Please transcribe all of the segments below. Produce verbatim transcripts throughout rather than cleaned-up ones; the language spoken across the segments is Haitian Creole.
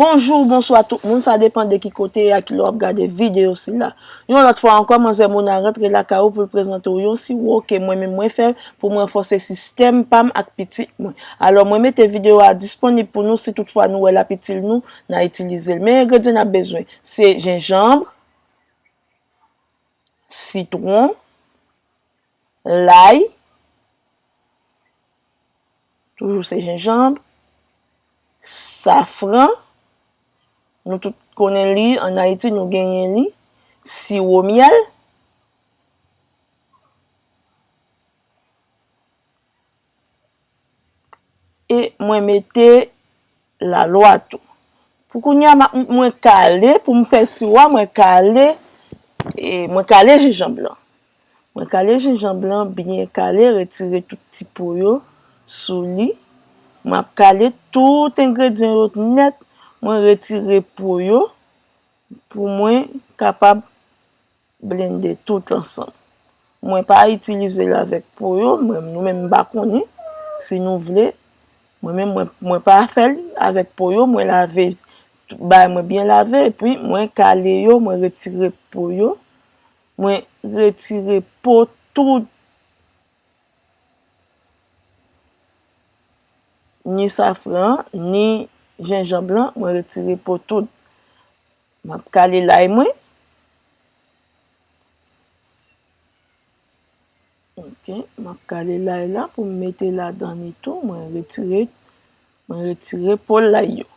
Bonjou, bonswa tout moun, sa depann de ki kote e a ki lè w ap gade videyo sila. Yon lòt fwa ankò, manzè Mona rantre lakay ou pou l prezante w yon siwo ke mwen menm mwen fè pou m ranfòse sistèm pa m ak pitit mwen. Alò, mwen mete videyo a disponib pou nou, si toutfwa nou wè l ap itil nou, n a itilize l. Men engredyan n ap bezwen, se jenjanm, sitwon, lay, toujou se jenjanm, safran, nou tout konnen li, ann Ayiti nou genyen li, siwo myèl, e mwen mete lalwa tou. Pou kounye a, m ap, mwen kale, pou m fè siwo a, mwen kale, e mwen kale jenjanm lan. Mwen kale jenjanm lan byen kale, retire tout ti po yo sou li. Mwen ap kale tout engredyan yo nèt, mwen retire po yo pou mwen kapab blende tout ansanm. Mwen pa itilize l avèk po yo, mwen, nou menm m pa konnen. Si nou vle, mwen menm mwen, mwen pa fè l avèk po yo, mwen lave tout bagay mwen byen lave, epi mwen kale yo, mwen retire po yo, mwen retire po tout, ni safran an, ni jenjanm lan, mwen retire po tout. M ap kale lay mwen. Ok, m ap kale lay la pou m mete ladan li tou. Mwen retire, mwen retire po lay yo.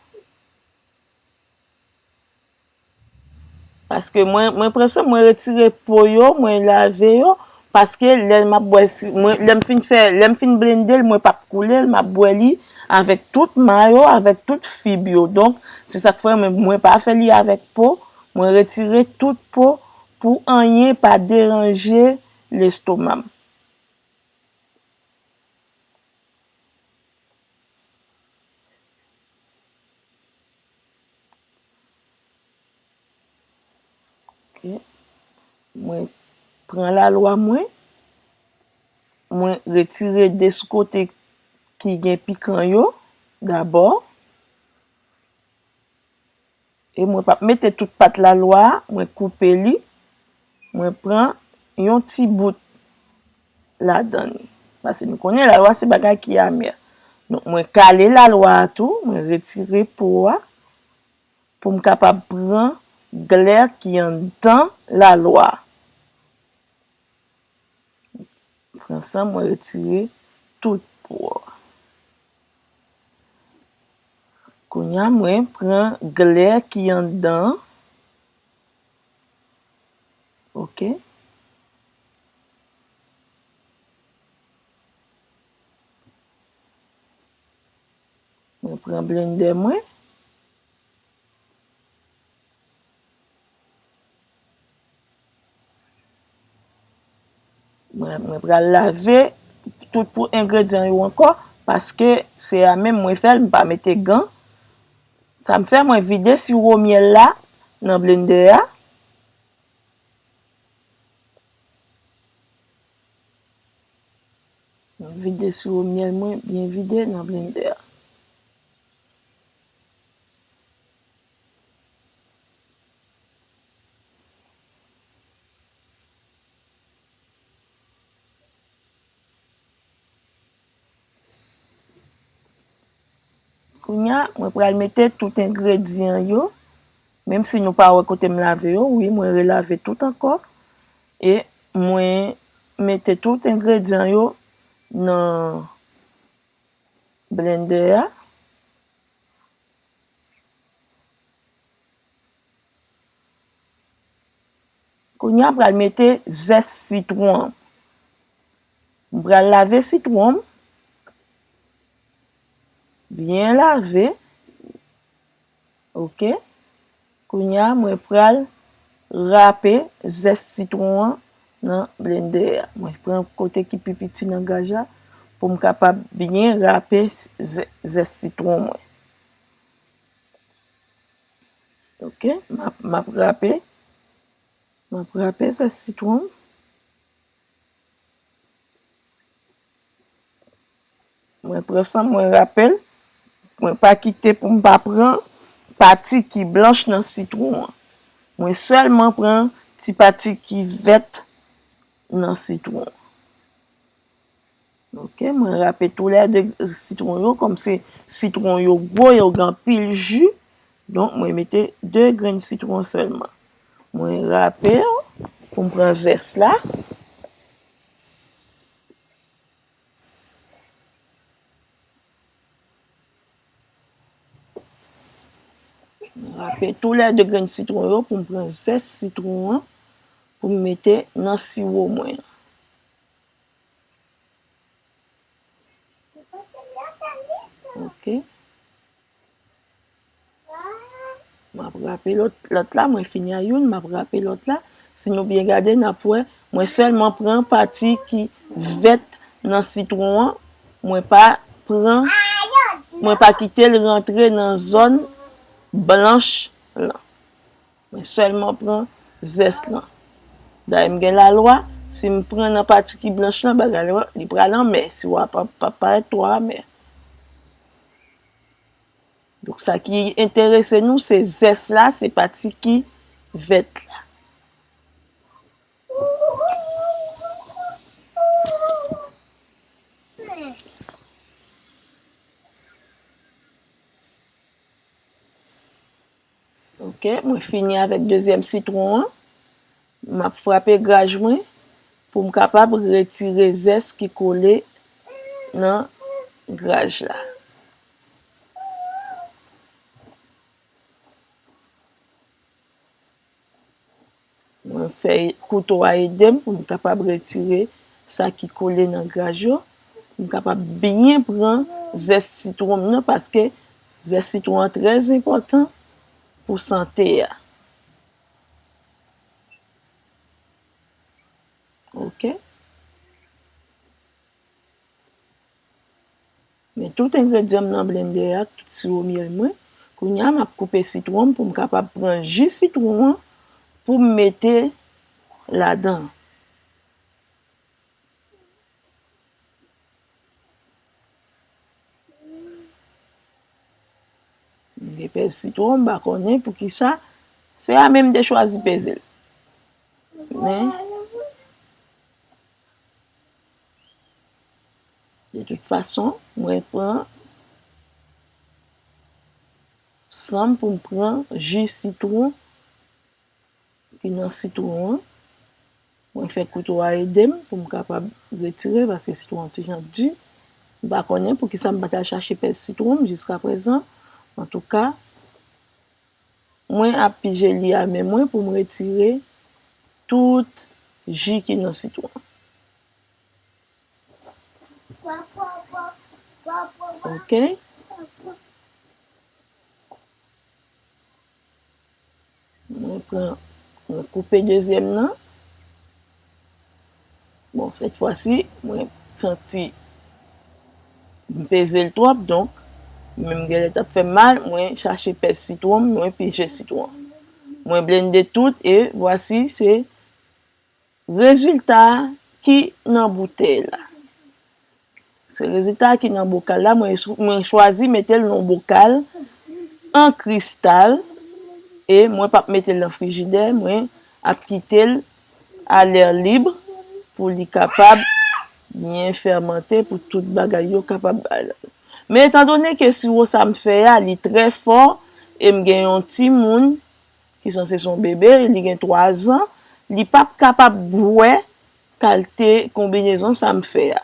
Paske mwen, mwen pran san, mwen retire po yo, mwen lave yo. Paske lè m ap bwè, si, mwen, lè m fin fè, lè m fin blende l, mwen p ap koule l, m ap bwè li avèk tout ma yo, avèk tout fib yo. Donk, se sa k fè mwen, mwen pa fè li avèk po. Mwen retire tout po pou anyen pa deranje lestoma m. Ok. Mwen pran lalwa mwen. Mwen retire de sou kote ki gen pikan yo dabò. E mwen p ap mete tout pat lalwa a, mwen koupe li, mwen pran yon ti bout ladan li. Paske nou konnen lalwa se bagay ki amè. Donk, mwen kale lalwa a tou, mwen retire po a, pou m kapab pran glè ki anndan lalwa a. Pran san, mwen retire tout po a. Kounye a, mwen pran glè ki anndan an. Ok. Mwen pran blendè mwen. Mwen, mwen pral lave tout pou engredyan yo ankò, paske se a menm mwen fè l, m pa mete gan. Sa m fè, mwen vide siwo myèl la nan blendè a. Mwen vide siwo myèl mwen, byen vide nan blendè a. Kounye a, mwen pral mete tout engredyan yo. Menm si nou pa wè kote m lave yo, wi, mwen relave tout ankò. E mwen mete tout engredyan yo nan blendè a. Kounye a, m pral mete zès sitwon an. M pral lave sitwon m. Byen lave. Ok. Kounye a, mwen pral rape zès sitwon an nan blendè a. Mwen pran kote ki pi piti nan gaj la pou m kapab byen rape zè-, zès sitwon mwen. Ok, m ap, m ap rape. M ap rape zès sitwon. Mwen pran san mwen rape l. Mwen pa kite pou m pa pran pati ki blanch nan sitwon an. Mwen sèlman pran ti pati ki vèt nan sitwon an. Ok, mwen rape toulède sitwon yo, kòm se sitwon yo gwo, yo gen anpil ji. Donk, mwen mete de grenn sitwon sèlman. Mwen rape yo pou m pran zès la. Mwen rape toulède grenn sitwon yo pou m pran zès sitwon an pou m mete nan siwo mwen an. Ok. M ap rape lòt, lòt la, mwen fini a youn, m ap rape lòt la. Si nou byen gade, n ap wè, mwen sèlman pran pati ki vèt nan sitwon an, mwen pa pran, mwen pa kite l rantre nan zòn blanch lan. Mwen sèlman pran zès lan. Dayè m gen lalwa, si m pran nan pati ki blanch lan, bagay la, li pral anmè, siwo a p ap parèt twò amè. Donk, sa ki enterese nou, se zès la, se pati ki vèt la. Ok, mwen fini avèk dezyèm sitwon an. M ap frape graj mwen pou m kapab retire zès ki kole nan graj la. Mwen fè kouto a ede m pou m kapab retire sa ki kole nan graj yo. Pou m kapab byen pran zès sitwon m nan, paske zès sitwon an trè enpòtan pou sante a. Ok. Men tout engredyan m nan blendè a, tout siwo myèl mwen. Kounye a, m ap koupe sitwon m pou m kapab pran ji sitwon an pou m mete ladan. M gen pèz sitwon, m pa konnen poukisa. Se a menm m te chwazi peze l. Men, de tout fason, mwen pran san m pou m pran ji sitwon ki nan sitwon an. Mwen fè kouto a ede m pou m kapab retire, paske sitwon an ti jan di. M pa konnen poukisa m pa t al chache pèz sitwon m jiskaprezan. Antouka, mwen ap pije li a men mwen pou m retire tout ji ki nan sitwon an. Ok. Mwen pran, mwen koupe dezyèm nan. Bon, sèt fwa si, mwen santi m peze l twòp, donk, menm genlè t ap fè m mal, mwen chache pèz sitwon, mwen pije sitwon. Mwen blende tout, e vwasi se rezilta ki nan boutèy la. Se rezilta ki nan bokal la, mwen, mwen chwazi mete l nan bokal an kristal, e mwen p ap mete l nan frijidè, mwen ap kite l a lè lib pou li kapab byen fèmante, pou tout bagay yo kapab bay. Men etandone ke siwo sa m fè a, li trè fò, e m gen yon timoun ki sanse se yon bebe, li gen twa zan, li p ap kapab bwè kalite konbinezon sa m fè a.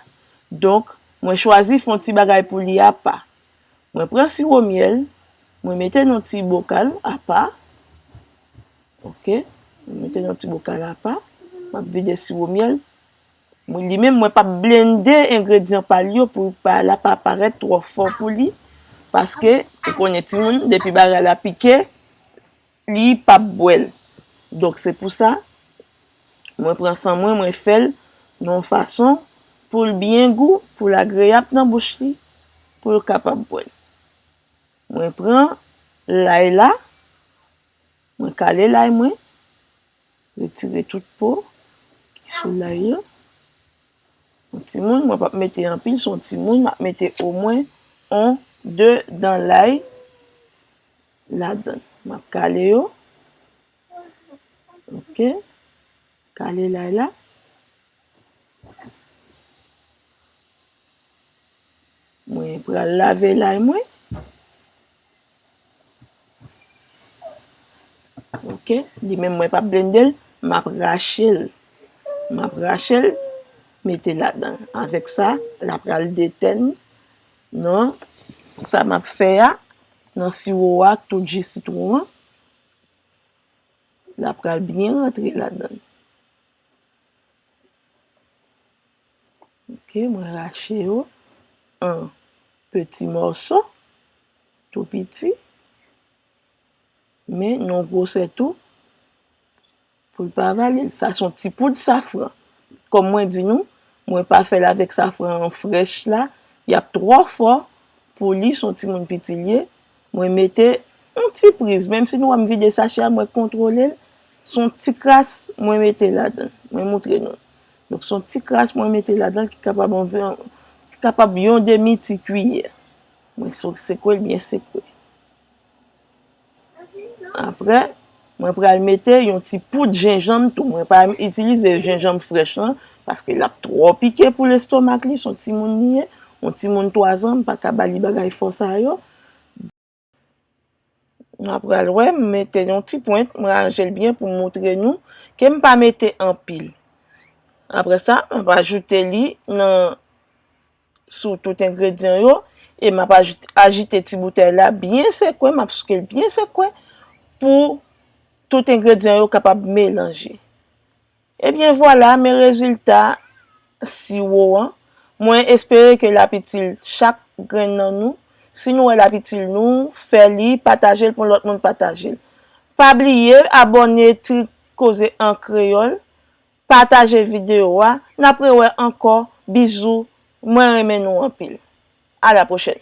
Donk, mwen chwazi fè yon ti bagay pou li apa. Mwen pran siwo myèl, mwen mete nan ti bokal apa. Ok, mwen mete nan ti bokal apa. M ap vide siwo myèl. Mwen, li menm, mwen p ap blende engredyan pa l yo pou pa la pa parèt twò fò pou li. Paske, ou konnen timoun, depi bagay la pike, li p ap bwè l. Donk, se pou sa, mwen pran san mwen, mwen fè l nan yon fason pou l byen gou, pou l agreyab nan bouch li, pou l kapab bwè l. Mwen pran lay la, mwen kale lay mwen, retire tout po ki sou lay yo. Yon timoun, mwen p ap mete anpil, se yon timoun, m ap mete omwen yon, de dan lay. ladan. M ap kale yo. Ok. Kale lay la. Mwen pral lave lay mwen. Ok, li menm mwen p ap blende l, m ap rache l. M ap rache l, mete ladan. Avèk sa, l ap pral detèn nan sa m ap fè a, nan siwo a, tout ji sitwon an. L ap pral byen rantre ladan. Ok, mwen rache yo an peti mòso, tou piti, men nan gwosè tou, pou l pa vale l. Sa se yon ti poud safran. Kòm mwen di nou, mwen pa fè l avèk safran an frèch la, y ap twò fò pou li, se yon timoun piti l ye. Mwen mete yon ti priz, menm si nou wè m vide sachè a, mwen kontwole l, se yon ti kras mwen mete ladan l. Mwen moutre nou. Donk, se yon ti kras mwen mete ladan l ki kapab anvi, ki kapab yon demi ti kiyè. Mwen so-, sekwe l byen sekwe. Apre, mwen pral mete yon ti poud jenjanm tou. Mwen pa itilize jenjanm frèch lan, paske l ap twò pike pou lestomak li, se yon timoun li ye. Yon timoun twa zan, m pa ka ba li bagay fò sa yo. Nou pral wè, m mete yon ti pwent, mwen ranje l byen pou m moutre nou ke m pa mete anpil. Apre sa, m ap ajoute li nan, sou tout engredyan yo, e m ap ajoute, ajite ti boutèy la byen sekwe, m ap souke l byen sekwe pou tout engredyan yo kapab melanje. Ebyen, vwala, men rezilta siwo an. Mwen espere ke l ap itil chak grenn nan nou. Si nou wè l ap itil nou, fè li, pataje l pou lòt moun pataje l. Pa bliye abòne Trik Koze an Kreyòl, pataje videyo a. N ap rewè ankò. Bizou, mwen renmen nou anpil. A la pwochèn.